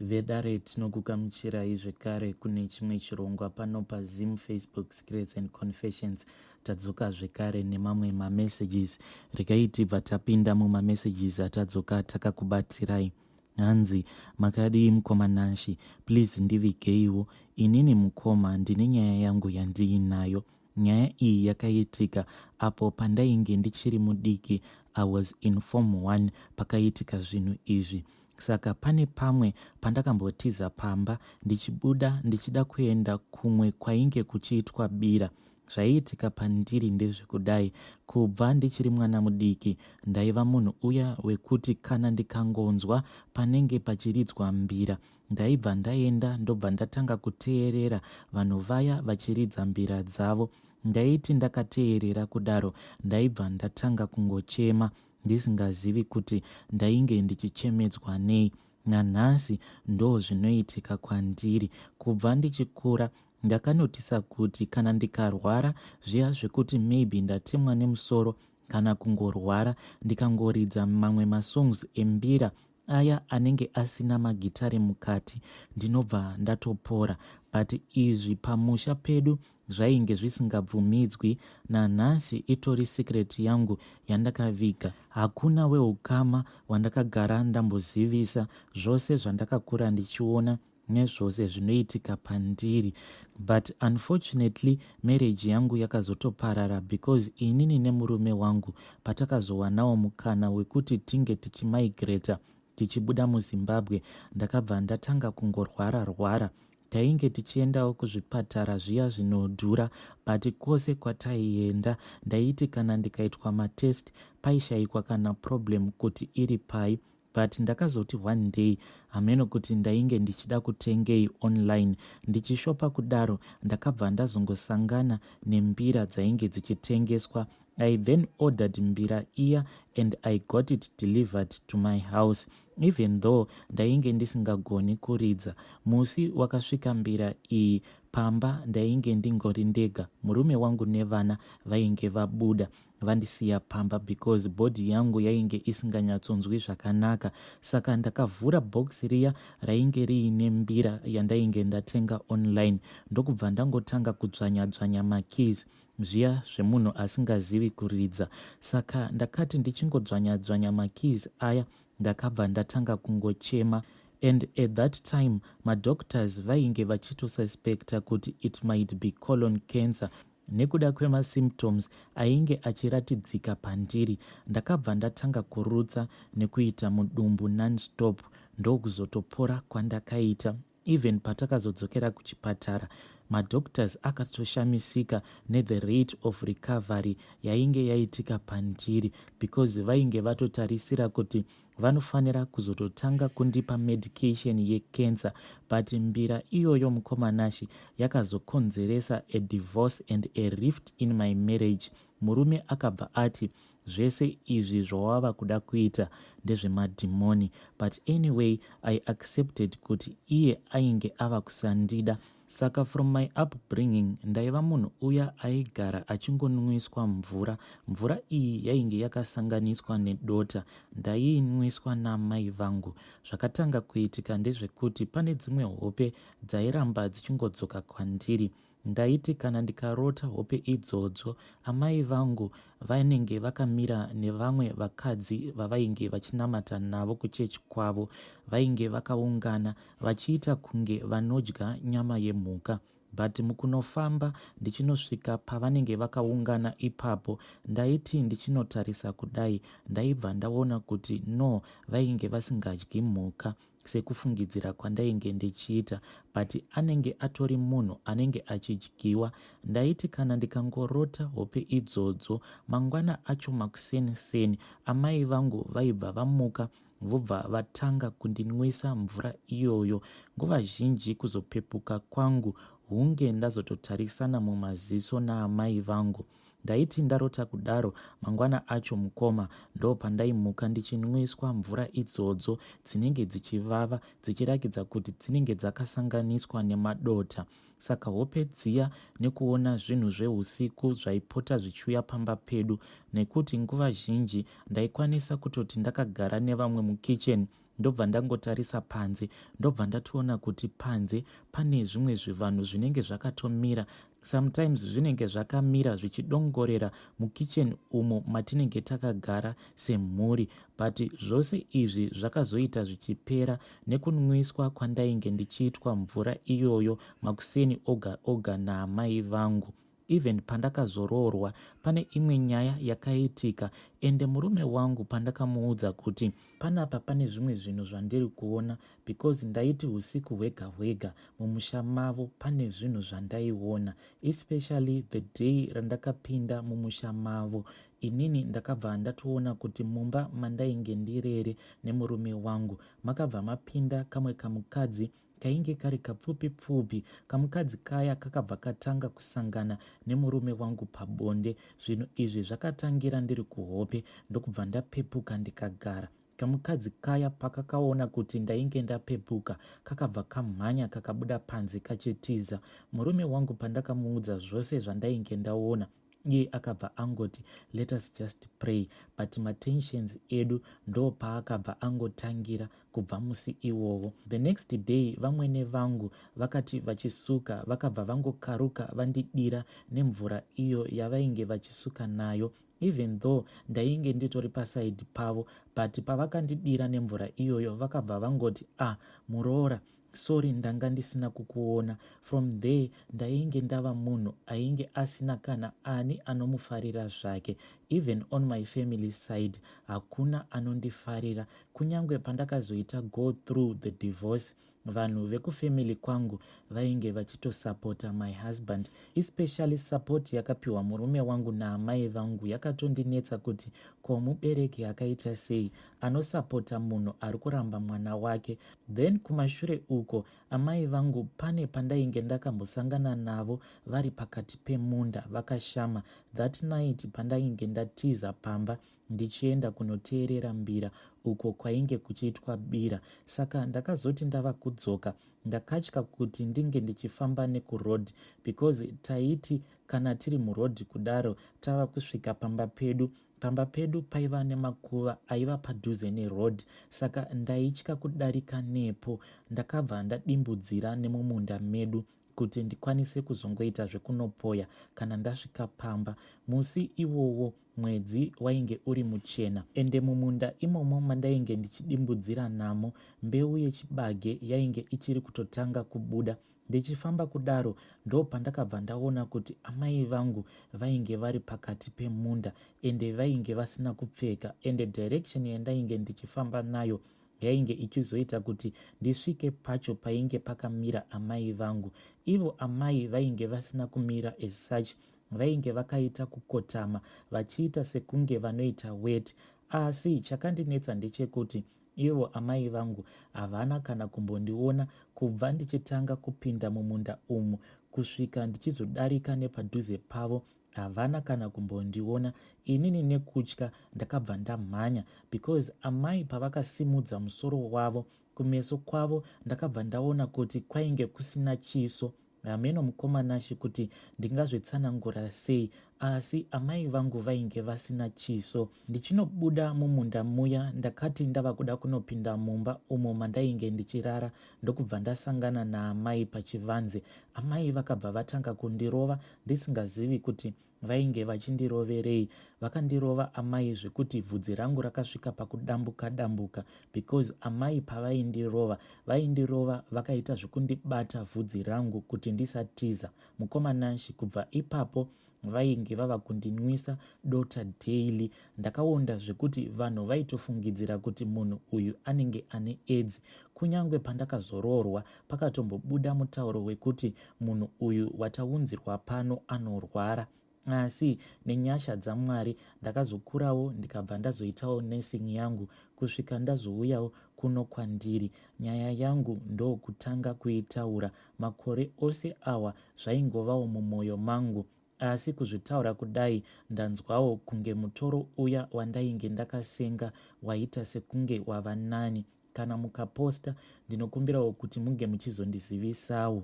Vedare tinokugamuchirai zvekare kune chimwe chirongwa pano paZim Facebook Secrets and Confessions. Tadzoka zvekare nemamwe mamessages. Regai tibva tapinda mumamessages atadzoka takakubatirai. Hanzi makadii mukoma Nashy, please ndivigeiwo inini mukoma ndine nyaya yangu yandiinayo. Nyaya iyi yakaitika apo pandainge ndichiri mudiki, I was in form one pakaitika zvinhu izvi. Saka pane pamwe pandakambotiza pamba ndichibuda ndichida kuenda kumwe kwainge kuchiitwa bira. Zvaiitika pandiri ndezvekudai, kubva ndichiri mwana mudiki ndaiva munhu uya wekuti kana ndikangonzwa panenge pachiridzwa mbira Ndaibva ndaenda ndobva ndatanga kuteerera vanhu vaya vachiridza mbira dzavo. Ndaiti ndakateerera kudaro ndaibva ndatanga kungochema ndisingazivi kuti ndainge ndichichemedzwa nei. Nanhasi ndozvinoitika kwandiri. Kubva ndichikura ndakanotisa kuti kana ndikarwara zviya zvekuti maybe ndatemwa nemusoro kana kungorwara ndikangoridza mamwe masongs embira Aya anenge asina magitare mukati ndinobva ndatopora but izvi pamusha pedu zvainge zvisingabvumidzwi nanhasi itori secret yangu yandakaviga. Hakuna weukama wandakagara ndambozivisa zvose zvandakakura ndichiona nezvose zvinoitika pandiri but unfortunately marriage yangu yakazotoparara because inini nemurume wangu patakazowanawo mukana wekuti tinge tichimigrator tichibuda muZimbabwe ndakabva ndatanga kungorwara rwara. Tainge tichiendawo kuzvipatara zviya zvinodhura but kwose kwataienda ndaiti kana ndikaitwa matest paishaikwa kana problem kuti iri pai But ndakazoti one day hameno kuti ndainge ndichida kutengei online ndichishopa kudaro ndakabva ndazongosangana nembira dzainge dzichitengeswa. I then ordered mbira iya and I got it delivered to my house even though ndainge ndisingagoni kuridza. Musi wakasvika mbira iyi pamba ndainge ndingori ndega murume wangu nevana vainge vabuda. Vandisiya pamba because body yangu yainge isinganyatsonzwi zvakanaka saka ndakavhura box riya rainge riine mbira yandainge ndatenga online ndokubva ndangotanga kudzvanya dzvanya makeys zviya zvemunhu asingazivi kuridza saka ndakati ndichingodzvanya dzvanya makeys aya ndakabva ndatanga kungochema and at that time madoctors vainge vachitosuspecta kuti it might be colon cancer. Nekuda kwemasymptoms ainge achiratidzika pandiri ndakabva ndatanga kurutsa nekuita mudumbu non-stop ndokuzotopora kwandakaita. Even patakazodzokera kuchipatara madoctors akatoshamisika nethe rate of recovery yainge yaitika pandiri because vainge vatotarisira kuti Vanofanira kuzototanga kundipa medication yecancer but mbira iyoyo mukoma Nashy yakazokonzeresa a divorce and a rift in my marriage. Murume akabva ati zvese izvi zvawava kuda kuita ndezvemadhimoni but anyway I accepted kuti iye ainge ava kusandida. Saka from my upbringing ndaiva munhu uya aigara achingonwiswa mvura. Mvura iyi yainge yakasanganiswa nedota. Ndaiinwiswa namai vangu. Zvakatanga kuitika ndezvekuti pane dzimwe hope dzairamba dzichingodzoka kwandiri. Ndaiti kana ndikarota hope idzodzo amai vangu vanenge vakamira nevamwe vakadzi vavainge vachinamata navo kuchechi kwavo. Vainge vakaungana vachiita kunge vanodya nyama yemhuka but mukunofamba ndichinosvika pavanenge vakaungana ipapo ndaiti ndichinotarisa kudai ndaibva ndaona kuti no vainge vasingadyi mhuka sekufungidzira kwandainge ndichiita but anenge atori munhu anenge achidyiwa. Ndaiti kana ndikangorota hope idzodzo mangwana acho makuseni seni amai vangu vaibva vamuka vobva vatanga kundinwisa mvura iyoyo. Nguva zhinji kuzopepuka kwangu hunge ndazototarisana mumaziso naamai vangu. Ndaiti ndarota kudaro mangwana acho mukoma ndopandaimuka ndichinwiswa mvura idzodzo dzinenge dzichivava dzichirakidza kuti dzinenge dzakasanganiswa nemadota. Saka hope dziya nekuona zvinhu zvehusiku zvaipota zvichiuya pamba pedu nekuti nguva zhinji ndaikwanisa kutoti ndakagara nevamwe mukitchen. Ndobva ndangotarisa panze ndobva ndatoona kuti panze pane zvimwe zvivanhu zvinenge zvakatomira. Sometimes zvinenge zvakamira zvichidongorera mukitchen umo matinenge takagara semhuri but zvose izvi zvakazoita zvichipera nekunwiswa kwandainge ndichiitwa mvura iyoyo makuseni oga oga naamai vangu. Even pandakazoroorwa pane imwe nyaya yakaitika ende murume wangu pandakamuudza kuti panapa pane zvimwe zvinhu zvandiri kuona because ndaiti husiku hwega hwega mumusha mavo pane zvinhu zvandaiona especially the day randakapinda mumusha mavo inini ndakabva ndatoona kuti mumba mandainge ndirere nemurume wangu makabva mapinda kamwe kamukadzi Kainge kari kapfupi pfupi kamukadzi kaya kakabva katanga kusangana nemurume wangu pabonde. Zvinhu izvi zvakatangira ndiri kuhope ndokubva ndapepuka ndikagara. Kamukadzi kaya pakakaona kuti ndainge ndapepuka kakabva kamhanya kakabuda panze kachitiza. Murume wangu pandakamuudza zvose zvandainge ndaona iye akabva angoti let us just pray but matensions edu ndopaakabva angotangira kubva musi iwowo. The next day vamwene vangu vakati vachisuka vakabva vangokaruka vandidira nemvura iyo yavainge vachisuka nayo even though ndainge nditori paside pavo but pavakandidira nemvura iyoyo vakabva vangoti ah muroora Sorry ndanga ndisina kukuona. From there ndainge ndava munhu ainge asina kana ani anomufarira zvake. Even on my family side hakuna anondifarira. Kunyangwe pandakazoita go through the divorce vanhu vekufamily kwangu vainge vachitosapota my husband. Especially support yakapiwa murume wangu naamai vangu yakatondinetsa kuti ko mubereki akaita sei anosapota munhu ari kuramba mwana wake. Then kumashure uko amai vangu pane pandainge ndakambosangana navo vari pakati pemunda vakashama that night pandainge ndatiza pamba ndichienda kunoteerera mbira uko kwainge kuchiitwa bira saka ndakazoti ndava kudzoka ndakatya kuti ndinge ndichifamba nekuroad because taiti kana tiri muroad kudaro tava kusvika pamba pedu Pamba pedu paiva nemakuva aiva padhuze neroad saka ndaitya kudarika nepo. Ndakabva ndadimbudzira nemumunda medu kuti ndikwanise kuzongoita zvekunopoya kana ndasvika pamba. Musi iwowo mwedzi wainge uri muchena ende mumunda imomo mandainge ndichidimbudzira namo mbeu yechibage yainge ichiri kutotanga kubuda. Ndichifamba kudaro ndopandakabva ndaona kuti amai vangu vainge vari pakati pemunda ende vainge vasina kupfeka ende direction yandainge ndichifamba nayo yainge ichizoita kuti ndisvike pacho painge pakamira amai vangu. Ivo amai vainge vasina kumira as such vainge vakaita kukotama vachiita sekunge vanoita weti asi chakandinetsa ndechekuti Ivo amai vangu havana kana kumbondiona kubva ndichitanga kupinda mumunda umu kusvika ndichizodarika nepadhuze pavo havana kana kumbondiona. Inini nekutya ndakabva ndamhanya because amai pavakasimudza musoro wavo kumeso kwavo ndakabva ndaona kuti kwainge kusina chiso. Hameno mukoma Nashy kuti ndingazvitsanangura sei asi amai vangu vainge vasina chiso. Ndichinobuda mumunda muya ndakati ndava kuda kunopinda mumba umo mandainge ndichirara ndokubva ndasangana naamai pachivanze. Amai vakabva vatanga kundirova ndisingazivi kuti Vainge vachindiroverei. Vakandirova amai zvekuti bvudzi rangu rakasvika pakudambuka dambuka because amai pavaindirova vaindirova vakaita zvekundibata vhudzi rangu kuti ndisatiza. Mukoma Nashy kubva ipapo vainge vava kundinwisa dota daily. Ndakaonda zvekuti vanhu vaitofungidzira kuti munhu uyu anenge ane aids. Kunyangwe pandakazoroorwa pakatombobuda mutauro wekuti munhu uyu wataunzirwa pano anorwara. Asi nenyasha dzaMwari ndakazokurawo ndikabva ndazoitawo nursing yangu kusvika ndazouyawo kuno kwandiri. Nyaya yangu ndokutanga kuitaura. Makore ose awa zvaingovawo mumoyo mangu. Asi kuzvitaura kudai ndanzwawo kunge mutoro uya wandainge ndakasenga waita sekunge wava nani. Kana mukaposta ndinokumbirawo kuti munge muchizondizivisawo.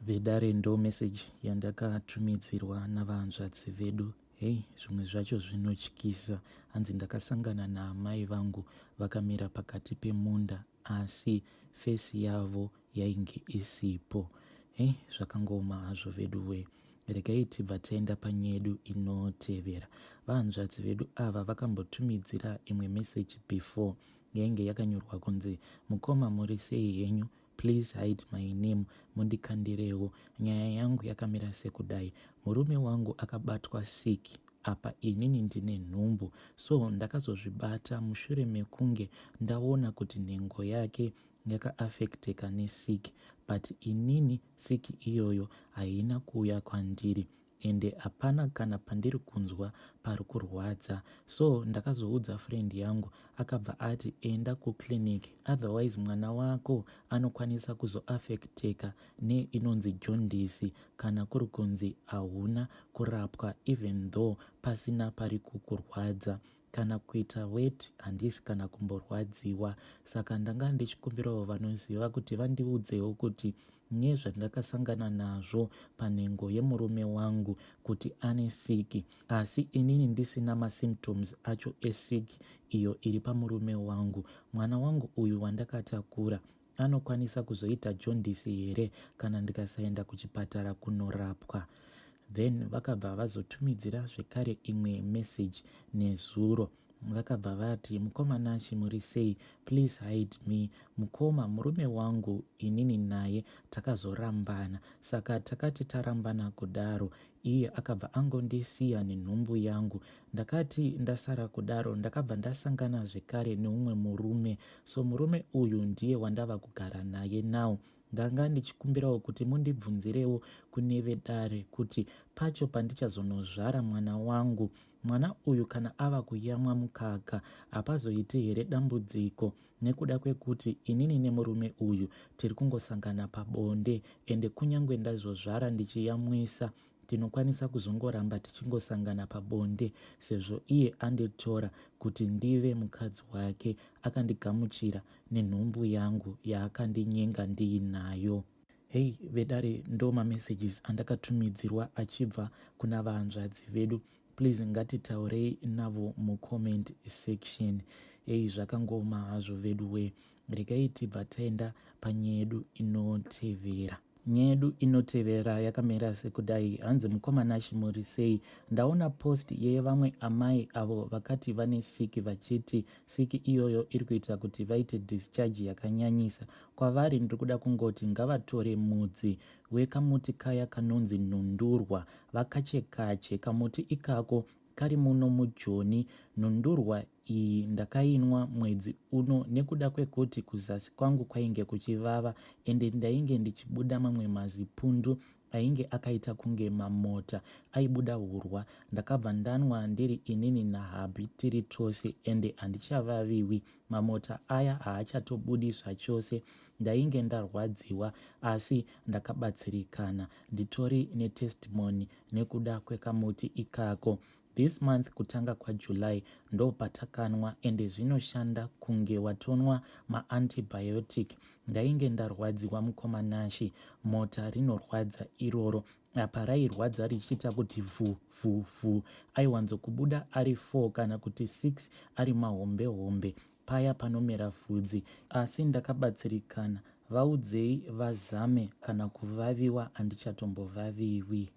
Vedare ndo message yandakatumidzirwa navahanzvadzi vedu. Hei, zvimwe zvacho zvinotyisa. Hanzi ndakasangana naamai vangu vakamira pakati pemunda asi face yavo yainge isipo. Hei, zvakangooma hazvo veduwee. Regai tibva taenda panyedu inotevera. Vahanzvadzi vedu ava vakambotumidzira imwe message before yainge yakanyorwa kunzi mukoma muri sei henyu please hide my name mundikandirewo nyaya yangu yakamira sekudai murume wangu akabatwa sick apa inini ndine nhumbu so ndakazozvibata mushure mekunge ndaona kuti nhengo yake yakaafekteka nesick but inini sick iyoyo haina kuuya kwandiri ende hapana kana pandiri kunzwa pari kurwadza so ndakazoudza friend yangu akabva ati enda kuclinic otherwise mwana wako anokwanisa kuzoafekteka neinonzi jaundice kana kuri kunzi hauna kurapwa even though pasina pari kukurwadza kana kuita weti handisi kana kumborwadziwa saka ndanga ndichikumbirawo vanoziva kuti vandiudzewo kuti nezvandakasangana nazvo panhengo yemurume wangu kuti ane sick asi inini ndisina masymptoms acho esick iyo iri pamurume wangu mwana wangu uyu wandakatakura anokwanisa kuzoita jaundice here kana ndikasaenda kuchipatara kunorapwa then vakabva vazotumidzira zvekare imwe message nezuro vakabva vati mukoma Nashi muri sei please hide me mukoma murume wangu inini naye takazorambana saka takati tarambana kudaro iye akabva angondisiya nenhumbu yangu ndakati ndasara kudaro ndakabva ndasangana zvekare neumwe murume so murume uyu ndiye wandava kugara naye now ndanga ndichikumbirawo kuti mundibvunzirewo kune vedare kuti pacho pandichazonozvara mwana wangu mwana uyu kana ava kuyamwa mukaka hapazoiti here dambudziko nekuda kwekuti inini nemurume uyu tiri kungosangana pabonde ende kunyange ndazozvara ndichiyamwisa tinokwanisa kuzongoramba tichingosangana pabonde sezvo iye anditora kuti ndive mukadzi wake akandigamuchira nenhumbu yangu yaakandinyenga ndiinayo. Hei vedare ndo mamessages andakatumidzirwa achibva kuna vahanzvadzi vedu please ngatitaurei navo mucomment section ei zvakangoma hazvo vedu we regai tibva taenda panyedu inotevera nyedu inotevera yakamira sekudai hanzi mukoma Nashi muri sei ndaona post yevamwe amai avo vakati vane sick vachiti sick iyoyo iri kuita kuti vaite discharge yakanyanyisa kwavari ndiri kuda kungoti ngavatore mudzi wekamuti kaya kanonzi nhundurwa vakache kache kamuti ikako kari muno mujoni nhundurwa iyi ndakainwa mwedzi uno nekuda kwekuti kuzasi kwangu kwainge kuchivava ende ndainge ndichibuda mamwe mazipundu ainge akaita kunge mamota aibuda hurwa ndakabva ndanwa ndiri inini nahubby tiri tose ende handichavaviwi mamota aya haachatobudi zvachose ndainge ndarwadziwa asi ndakabatsirikana nditori netestimony nekuda kwekamuti ikako this month kutanga kwaJuly ndo patakanwa ende zvinoshanda kunge watonwa maantibiotic ndainge ndarwadziwa mukoma Nashi mota rinorwadza iroro apa rairwadza richiita kuti vhu vhu vhu aiwanzokubuda ari 4 kana kuti 6 ari mahombe hombe paya panomera vhudzi asi ndakabatsirikana vaudzei vazame kana kuvaviwa handichatombovhaviwi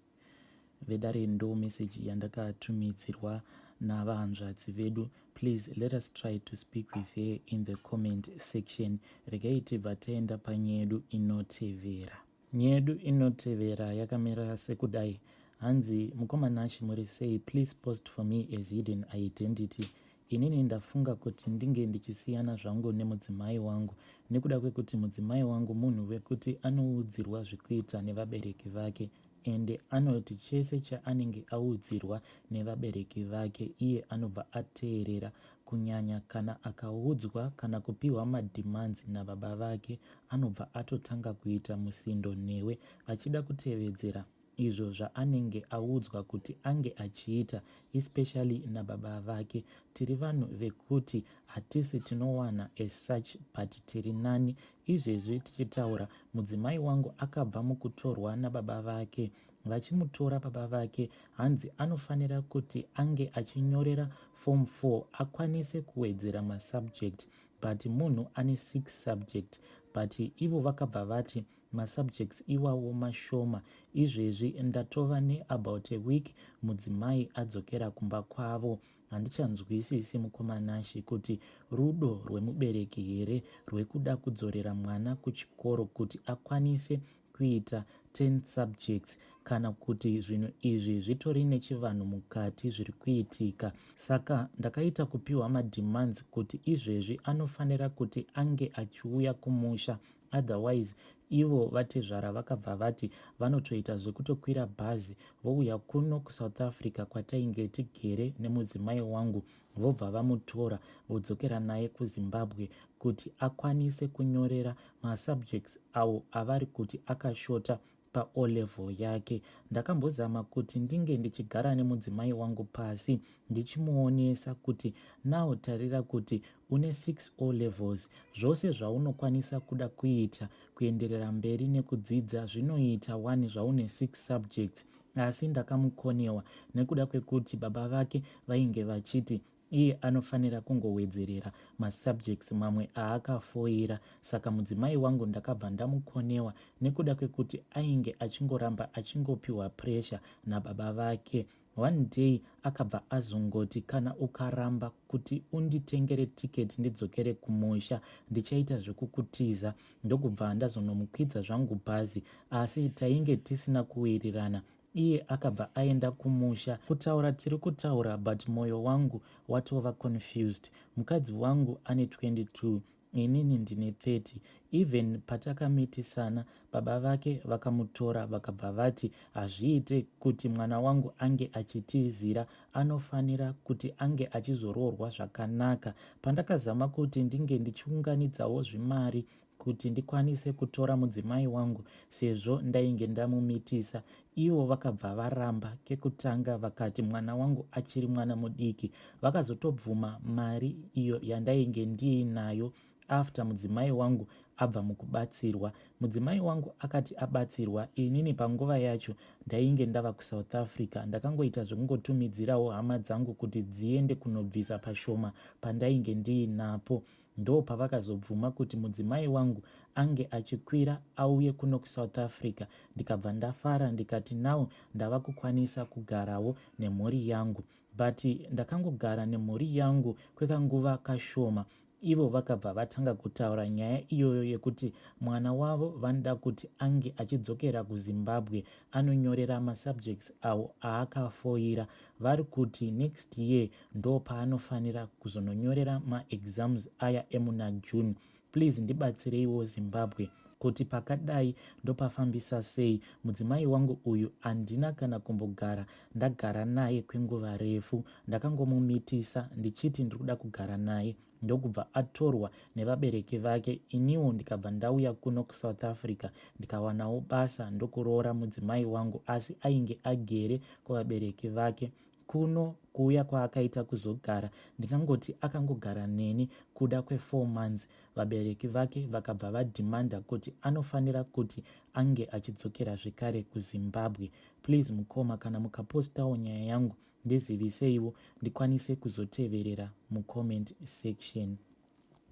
vedare ndo meseji yandakatumidzirwa navahanzvadzi vedu please let us try to speak with her in the comment section regai tibva taenda panyedu inotevera nyedu inotevera yakamira sekudai hanzi mukoma Nashi muri sei please post for me as hidden identity inini ndafunga kuti ndinge ndichisiyana zvangu nemudzimai wangu nekuda kwekuti mudzimai wangu munhu wekuti anoudzirwa zvekuita nevabereki vake ende anoti chese chaanenge audzirwa nevabereki vake iye anobva ateerera kunyanya kana akaudzwa kana kupiwa mademands nababa vake anobva atotanga kuita musindo newe achida kutevedzera izvo zvaanenge audzwa kuti ange achiita especially nababa vake tiri vanhu vekuti hatisi tinowana as such but tiri nani izvezvi tichitaura mudzimai wangu akabva mukutorwa nababa vake. Vachimutora baba vake hanzi anofanira kuti ange achinyorera form 4 akwanise kuwedzera masubject, but munhu ane 6 subject, but ivo vakabva vati masubjects iwawo mashoma. Izvezvi ndatova neabout a week mudzimai adzokera kumba kwavo. Handichanzwisisi, mukoma Nashi, kuti rudo rwemubereki here rwekuda kudzorera mwana kuchikoro kuti akwanise kuita 10 subjects, kana kuti zvinhu izvi zvitori nechivanhu mukati zviri kuitika. Saka ndakaita kupiwa mademands kuti izvezvi anofanira kuti ange achiuya kumusha, otherwise ivo vatezvara vakabva vati vanotoita zvekutokwira bhazi vouya kuno kuSouth Africa kwatainge tigere nemudzimai wangu, vobva vamutora vodzokera naye kuZimbabwe kuti akwanise kunyorera masubjects awo avari kuti akashota paO level yake. Ndakambozama kuti ndinge ndichigara nemudzimai wangu pasi ndichimuonesa kuti now tarira kuti une 6 O levels, zvose zvaunokwanisa kuda kuita kuenderera mberi nekudzidza zvinoita 1 zvaune 6 subjects, asi ndakamukonewa nekuda kwekuti baba vake vainge vachiti iye anofanira kungowedzerera masubjects mamwe aakafoira. Saka mudzimai wangu ndakabva ndamukonewa nekuda kwekuti ainge achingoramba achingopiwa pressure nababa vake. One day akabva azongoti, "Kana ukaramba kuti unditengere tiketi ndidzokere kumusha, ndichaita zvekukutiza." Ndokubva ndazonomukwidza zvangu bhazi, asi tainge tisina kuwirirana. Iye akabva aenda kumusha. Kutaura tiri kutaura, but mwoyo wangu watova confused. Mukadzi wangu ane 22, inini ndine 30. Even patakamitisana, baba vake vakamutora vakabva vati hazviite kuti mwana wangu ange achitizira, anofanira kuti ange achizoroorwa zvakanaka. Pandakazama kuti ndinge ndichiunganidzawo zvimari kuti ndikwanise kutora mudzimai wangu sezvo ndainge ndamumitisa, ivo vakabva varamba kekutanga, vakati mwana wangu achiri mwana mudiki. Vakazotobvuma mari iyo yandainge ndiinayo after mudzimai wangu abva mukubatsirwa. Mudzimai wangu akati abatsirwa, inini panguva yacho ndainge ndava kuSouth Africa. Ndakangoita zvekungotumidzirawo hama dzangu kuti dziende kunobvisa pashoma pandainge ndiinapo. Ndo pavakazobvuma kuti mudzimai wangu ange achikwira auye kuno kuSouth Africa. Ndikabva ndafara, ndikati now ndava kukwanisa kugarawo nemhuri yangu, but ndakangogara nemhuri yangu kwekanguva kashoma, ivo vakabva vatanga kutaura nyaya iyoyo yekuti mwana wavo vanoda kuti ange achidzokera kuZimbabwe anonyorera masubjects awo aakafoira. Vari kuti next year ndo paanofanira kuzononyorera maexams aya emuna June. Please ndibatsireiwo, Zimbabwe, kuti pakadai ndopafambisa sei? Mudzimai wangu uyu handina kana kumbogara ndagara naye kwenguva refu. Ndakangomumitisa ndichiti ndiri kuda kugara naye, ndokubva atorwa nevabereki vake. Iniwo ndikabva ndauya kuno kuSouth Africa, ndikawanawo basa, ndokuroora mudzimai wangu, asi ainge agere kuvabereki vake kuno. Kuuya kwaakaita kuzogara, ndingangoti akangogara neni kuda kwe4 months, vabereki vake vakabva vadhimanda kuti anofanira kuti ange achidzokera zvekare kuZimbabwe. Please mukoma, kana mukapostawo nyaya yangu, ndiziviseiwo ndikwanise kuzoteverera mucomment section.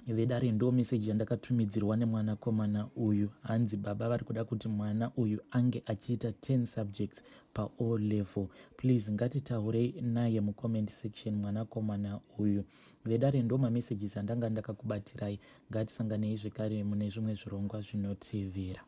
Vedare, ndo meseji yandakatumidzirwa nemwanakomana uyu. Hanzi baba vari kuda kuti mwana uyu ange achiita 10 subjects paO level. Please ngatitaurei naye mucomment section mwanakomana uyu. Vedare, ndo mamessages andanga ndakakubatirai. Ngatisanganei zvekare mune zvimwe zvirongwa zvinotevera.